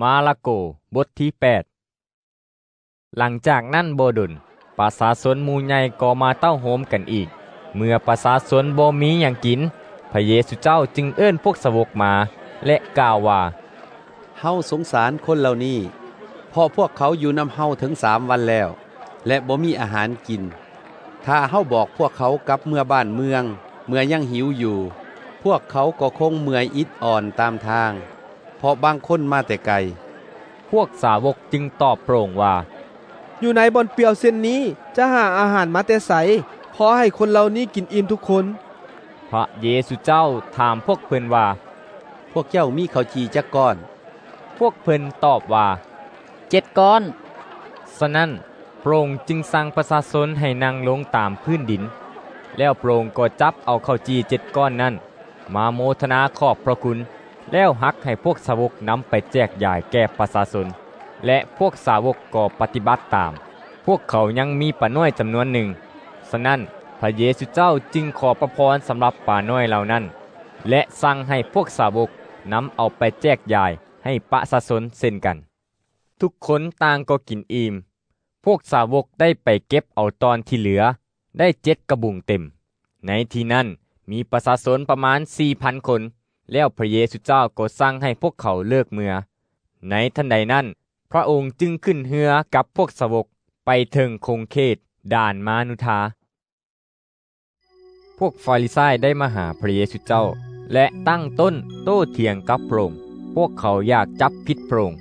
ມາລະໂກ ບົດທີແປດ. ຫຼັງຈາກນັ້ນບໍ່ດົນ, ປະຊາຊົນໝູ່ໃຫຍ່ກໍມາເຕົ້າໂຮມກັນອີກ. ເມື່ອປະຊາຊົນບໍ່ມີຫຍັງກິນ, ພະເຢຊູເຈົ້າຈຶ່ງເອີ້ນພວກສາວົກມາ ແລະ ກ່າວວ່າ, ເຮົາສົງສານຄົນເຫຼົ່ານີ້, ເພາະພວກເຂົາຢູ່ນຳເຮົາເຖິງສາມວັນແລ້ວ ແລະ ບໍ່ມີອາຫານກິນ. ຖ້າເຮົາບອກພວກເຂົາກັບເມືອບ້ານເມືອງເມື່ອຍັງຫິວຢູ່, ພວກເຂົາກໍຄົງເມື່ອຍອິດອ່ອນຕາມທາງ, ເພາະບາງຄົນມາແຕ່ໄກ. ພວກສາວົກຈຶ່ງຕອບພຣະອົງວ່າ, ຢູ່ໃນບ່ອນປ່ຽວເຊັ່ນນີ້ ຈະຫາອາຫານມາແຕ່ໃສ ພໍໃຫ້ຄົນເຫຼົ່ານີ້ກິນອີ່ມທຸກຄົນ? ພຣະເຢຊູເຈົ້າຖາມພວກເພິ່ນວ່າ, ພວກເຈົ້າມີເຂົ້າຈີ່ຈັກກ້ອນ? ພວກເພິ່ນຕອບວ່າ, ເຈັດກ້ອນ. ສະນັ້ນ, ພຣະອົງຈຶ່ງສັ່ງປະຊາຊົນໃຫ້ນັ່ງລົງຕາມພື້ນດິນ. ແລ້ວພຣະອົງກໍຈັບເອົາເຂົ້າຈີ່ເຈັດກ້ອນນັ້ນ ມາໂມທະນາຂອບພຣະຄຸນ, ແລ້ວຫັກໃຫ້ພວກສາວົກນຳໄປແຈກຢາຍແກ່ປະຊາຊົນ, ແລະ ພວກສາວົກກໍປະຕິບັດຕາມ. ພວກເຂົາຍັງມີປານ້ອຍຈຳນວນໜຶ່ງ. ສະນັ້ນ, ພຣະເຢຊູເຈົ້າຈຶ່ງຂໍພຣະພອນສຳລັບປານ້ອຍເຫຼົ່ານັ້ນ ແລະ ສັ່ງໃຫ້ພວກສາວົກນຳເອົາໄປແຈກຢາຍໃຫ້ປະຊາຊົນເຊັ່ນກັນ. ທຸກຄົນຕ່າງກໍກິນອີ່ມ. ພວກສາວົກໄດ້ໄປເກັບເອົາຕອນທີ່ເຫຼືອ ໄດ້ເຈັດກະບຸງເຕັມ. ໃນທີ່ນັ້ນມີປະຊາຊົນປະມານສີ່ພັນຄົນ. ແລ້ວພຣະເຢຊູເຈົ້າກໍສັ່ງໃຫ້ພວກເຂົາເລີກເມືອ. ໃນທັນໃດນັ້ນ, ພຣະອົງຈຶ່ງຂຶ້ນເຮືອກັບພວກສາວົກໄປເຖິງຂົງເຂດດານມານຸທາ. ພວກຟາຣິຊາຍໄດ້ມາຫາພຣະເຢຊູເຈົ້າ ແລະ ຕັ້ງຕົ້ນໂຕ້ຖຽງກັບພຣະອົງ. ພວກເຂົາຢາກຈັບຜິດພຣະອົງ.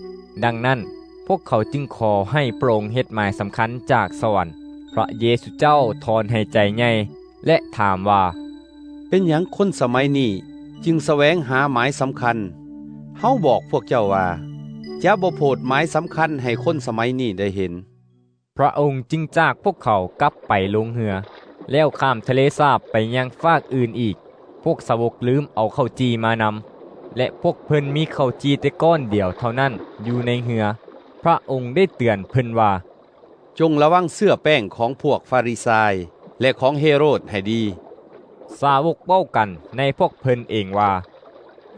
ດັ່ງນັ້ນ, ພວກເຂົາຈຶ່ງຂໍໃຫ້ພຣະອົງເຮັດໝາຍສຳຄັນຈາກສະຫວັນ. ພຣະເຢຊູເຈົ້າຖອນຫາຍໃຈໃຫຍ່ ແລະ ຖາມວ່າ, ເປັນຫຍັງຄົນສະໄໝນີ້ຈຶ່ງສະແຫວງຫາໝາຍສຳຄັນ? ເຮົາບອກພວກເຈົ້າວ່າ, ຈະບໍ່ໂຜດໝາຍສຳຄັນໃຫ້ຄົນສະໄໝນີ້ໄດ້ເຫັນ. ພຣະອົງຈຶ່ງຈາກພວກເຂົາກັບໄປລົງເຮືອ ແລ້ວຂ້າມທະເລສາບໄປຍັງຟາກອື່ນອີກ. ພວກສາວົກລືມເອົາເຂົ້າຈີ່ມານຳ ແລະ ພວກເພິ່ນມີເຂົ້າຈີ່ແຕ່ກ້ອນດຽວເທົ່ານັ້ນຢູ່ໃນເຮືອ. ພຣະອົງໄດ້ເຕືອນເພິ່ນວ່າ, ຈົ່ງລະວັງເຊື້ອແປ້ງຂອງພວກຟາຣິຊາຍ ແລະ ຂອງເຮໂຣດໃຫ້ດີ. ສາວົກເວົ້າກັນໃນພວກເພິ່ນເອງວ່າ,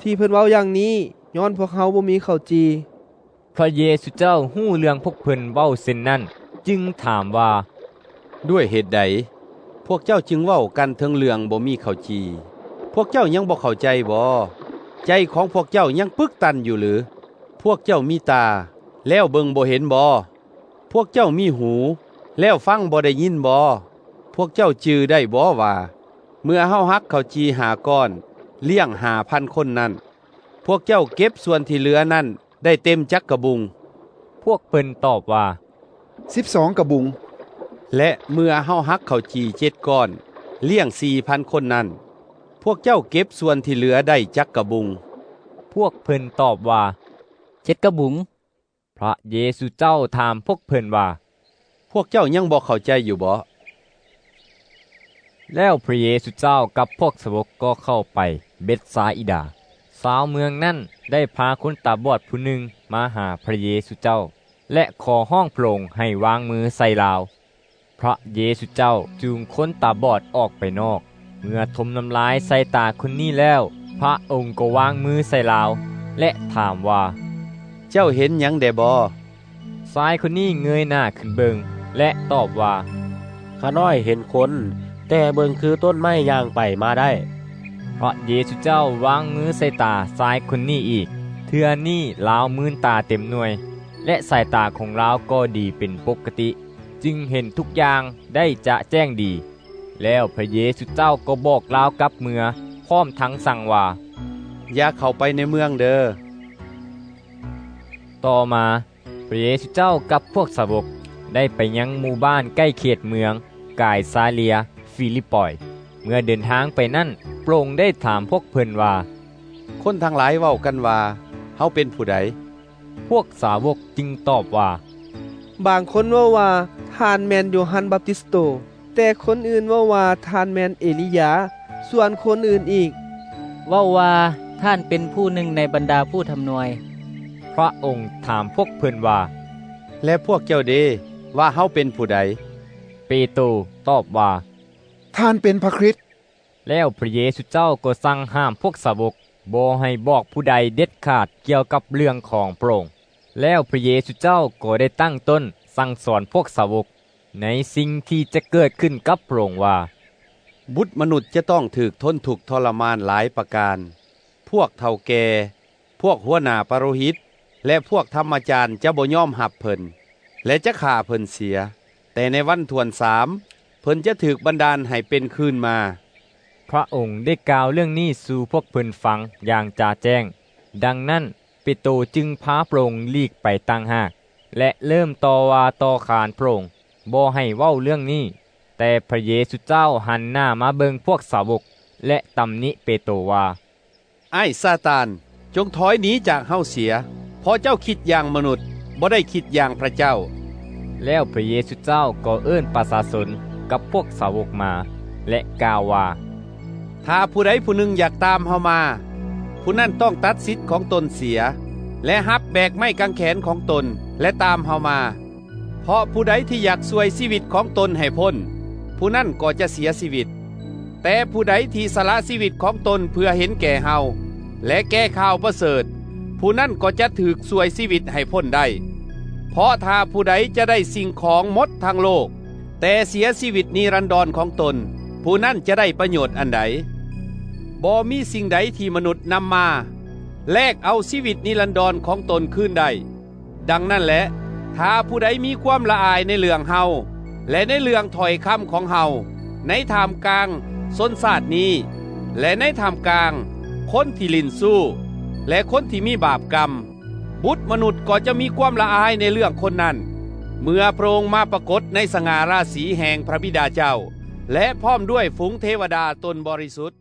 ທີ່ເພິ່ນເວົ້າຢ່າງນີ້ ຍ້ອນພວກເຮົາບໍ່ມີເຂົ້າຈີ່. ພຣະເຢຊູເຈົ້າຮູ້ເລື່ອງພວກເພິ່ນເວົ້າເຊັ່ນນັ້ນ, ຈຶ່ງຖາມວ່າ, ດ້ວຍເຫດໃດພວກເຈົ້າຈຶ່ງເວົ້າກັນເຖິງເລື່ອງບໍ່ມີເຂົ້າຈີ່? ພວກເຈົ້າຍັງບໍ່ເຂົ້າໃຈບໍ? ໃຈຂອງພວກເຈົ້າຍັງປຶກຕັນຢູ່ຫຼື? ພວກເຈົ້າມີຕາ ແລ້ວເບິ່ງບໍ່ເຫັນບໍ? ພວກເຈົ້າມີຫູ ແລ້ວຟັງບໍ່ໄດ້ຍິນບໍ? ພວກເຈົ້າຈື່ໄດ້ບໍວ່າ ເມື່ອເຮົາຫັກເຂົ້າຈີ່ຫ້າກ້ອນລ້ຽງຫ້າພັນຄົນນັ້ນ, ພວກເຈົ້າເກັບສ່ວນທີ່ເຫຼືອນັ້ນໄດ້ເຕັມຈັກກະບຸງ? ພວກເພິ່ນຕອບວ່າ, ສິບສອງກະບຸງ. ແລະ ເມື່ອເຮົາຫັກເຂົ້າຈີ່ເຈັດກ້ອນລ້ຽງສີ່ພັນຄົນນັ້ນ, ພວກເຈົ້າເກັບສ່ວນທີ່ເຫຼືອໄດ້ຈັກກະບຸງ? ພວກເພິ່ນຕອບວ່າ, ເຈັດກະບຸງ. ພຣະເຢຊູເຈົ້າຖາມພວກເພິ່ນວ່າ, ພວກເຈົ້າຍັງບໍ່ເຂົ້າໃຈຢູ່ບໍ? ແລ້ວພຣະເຢຊູເຈົ້າກັບພວກສາວົກກໍເຂົ້າໄປເບັດຊາອີດາ. ຊາວເມືອງນັ້ນໄດ້ພາຄົນຕາບອດຜູ້ໜຶ່ງມາຫາພຣະເຢຊູເຈົ້າ ແລະ ຂໍຮ້ອງພຣະອົງໃຫ້ວາງມືໃສ່ລາວ. ພຣະເຢຊູເຈົ້າຈູງຄົນຕາບອດອອກໄປນອກ. ເມື່ອຖົມນ້ຳລາຍໃສ່ຕາຄົນນີ້ແລ້ວ, ພຣະອົງກໍວາງມືໃສ່ລາວ ແລະ ຖາມວ່າ, ເຈົ້າເຫັນຫຍັງແດ່ບໍ? ຊາຍຄົນນີ້ເງີຍໜ້າຂຶ້ນເບິ່ງ ແລະ ຕອບວ່າ, ຂ້ານ້ອຍເຫັນຄົນ, ແຕ່ເບິ່ງຄືຕົ້ນໄມ້ຍ່າງໄປມາໄດ້. ພຣະເຢຊູເຈົ້າວາງມືໃສ່ຕາຊາຍຄົນນີ້ອີກ. ເທື່ອນີ້ລາວມືນຕາເຕັມໜ່ວຍ ແລະ ສາຍຕາຂອງລາວກໍດີເປັນປົກກະຕິ, ຈຶ່ງເຫັນທຸກຢ່າງໄດ້ຈະແຈ້ງດີ. ແລ້ວພຣະເຢຊູເຈົ້າກໍບອກລາວກັບເມືອ ພ້ອມທັງສັ່ງວ່າ, ຢ່າເຂົ້າໄປໃນເມືອງເດີ. ຕໍ່ມາ, ພຣະເຢຊູເຈົ້າກັບພວກສາວົກໄດ້ໄປຍັງໝູ່ບ້ານໃກ້ເຂດເມືອງກາຍສາເຣຍຟີລິບປອຍ. ເມື່ອເດີນທາງໄປນັ້ນ, ພຣະອົງໄດ້ຖາມພວກເພິ່ນວ່າ, ຄົນທັງຫຼາຍເວົ້າກັນວ່າ ເຮົາເປັນຜູ້ໃດ? ພວກສາວົກຈຶ່ງຕອບວ່າ, ບາງຄົນເວົ້າວ່າ ທ່ານແມ່ນໂຢຮັນບາບຕິສໂຕ, ແຕ່ຄົນອື່ນເວົ້າວ່າ ທ່ານແມ່ນເອລີຢາ, ສ່ວນຄົນອື່ນອີກ ເວົ້າວ່າ ທ່ານເປັນຜູ້ໜຶ່ງໃນບັນດາຜູ້ທຳນວຍ. ພຣະອົງຖາມພວກເພິ່ນວ່າ, ແລະ ພວກເຈົ້າເດ ວ່າເຮົາເປັນຜູ້ໃດ? ເປໂຕຕອບວ່າ, ທ່ານເປັນພຣະຄຣິດ. ແລ້ວພຣະເຢຊູເຈົ້າກໍສັ່ງຫ້າມພວກສາວົກບໍ່ໃຫ້ບອກຜູ້ໃດເດັດຂາດກ່ຽວກັບເລື່ອງຂອງພຣະອົງ. ແລ້ວພຣະເຢຊູເຈົ້າກໍໄດ້ຕັ້ງຕົ້ນສັ່ງສອນພວກສາວົກໃນສິ່ງທີ່ຈະເກີດຂຶ້ນກັບພຣະອົງວ່າ, ບຸດມະນຸດຈະຕ້ອງຖືກທົນທຸກທໍລະມານຫຼາຍປະການ, ພວກເຖົ້າແກ່, ພວກຫົວໜ້າປະໂລຫິດ ແລະ ພວກທຳມະຈານຈະບໍ່ຍອມຮັບເພິ່ນ ແລະ ຈະຂ້າເພິ່ນເສຍ, ແຕ່ໃນວັນຖ້ວນສາມ ເພິ່ນຈະຖືກບັນດານໃຫ້ເປັນຄືນມາ. ພຣະອົງໄດ້ກ່າວເລື່ອງນີ້ສູ່ພວກເພິ່ນຟັງຢ່າງຈະແຈ້ງ. ດັ່ງນັ້ນ ເປໂຕຈຶ່ງພາພຣະອົງຫຼີກໄປຕ່າງຫາກ ແລະ ເລີ່ມຕໍ່ວ່າຕໍ່ຂານພຣະອົງບໍ່ໃຫ້ເວົ້າເລື່ອງນີ້. ແຕ່ພຣະເຢຊູເຈົ້າຫັນໜ້າມາເບິ່ງພວກສາວົກ ແລະ ຕຳໜິເປໂຕວ່າ, ອ້າຍຊາຕານ, ຈົ່ງຖອຍໜີຈາກເຮົາເສຍ, ເພາະເຈົ້າຄິດຢ່າງມະນຸດ, ບໍ່ໄດ້ຄິດຢ່າງພຣະເຈົ້າ. ແລ້ວພຣະເຢຊູເຈົ້າກໍເອີ້ນປະຊາຊົນກັບພວກສາວົກມາ ແລະ ກ່າວວ່າ, ຖ້າຜູ້ໃດຜູ້ໜຶ່ງຢາກຕາມເຮົາມາ, ຜູ້ນັ້ນຕ້ອງຕັດສິດຂອງຕົນເສຍ ແລະ ຮັບແບກໄມ້ກາງແຂນຂອງຕົນ ແລະ ຕາມເຮົາມາ. ເພາະຜູ້ໃດທີ່ຢາກຊ່ວຍຊີວິດຂອງຕົນໃຫ້ພົ້ນ, ຜູ້ນັ້ນກໍຈະເສຍຊີວິດ. ແຕ່ຜູ້ໃດທີ່ສະຫຼະຊີວິດຂອງຕົນເພື່ອເຫັນແກ່ເຮົາ ແລະ ແກ່ຂ່າວປະເສີດ, ຜູ້ນັ້ນກໍຈະຖືກຊ່ວຍຊີວິດໃຫ້ພົ້ນໄດ້. ເພາະຖ້າຜູ້ໃດຈະໄດ້ສິ່ງຂອງໝົດທັງໂລກ, ແຕ່ເສຍຊີວິດນິລັນດອນຂອງຕົນ, ຜູ້ນັ້ນຈະໄດ້ປະໂຫຍດອັນໃດ? ບໍ່ມີສິ່ງໃດທີ່ມະນຸດນຳມາແລກເອົາຊີວິດນິລັນດອນຂອງຕົນຄືນໄດ້. ດັ່ງນັ້ນແຫຼະ, ຖ້າຜູ້ໃດມີຄວາມລະອາຍໃນເລື່ອງເຮົາ ແລະ ໃນເລື່ອງຖ້ອຍຄຳຂອງເຮົາ ໃນທ່າມກາງຊົນຊາດນີ້ ແລະ ໃນທ່າມກາງຄົນທີ່ຫຼິ້ນຊູ້ ແລະ ຄົນທີ່ມີບາບກຳ, ບຸດມະນຸດກໍຈະມີຄວາມລະອາຍໃນເລື່ອງຄົນນັ້ນ ເມື່ອພຣະອົງມາປາກົດໃນສະຫງ່າລາສີແຫ່ງພຣະບິດາເຈົ້າ ແລະ ພ້ອມດ້ວຍຝູງເທວະດາຕົນບໍລິສຸດ.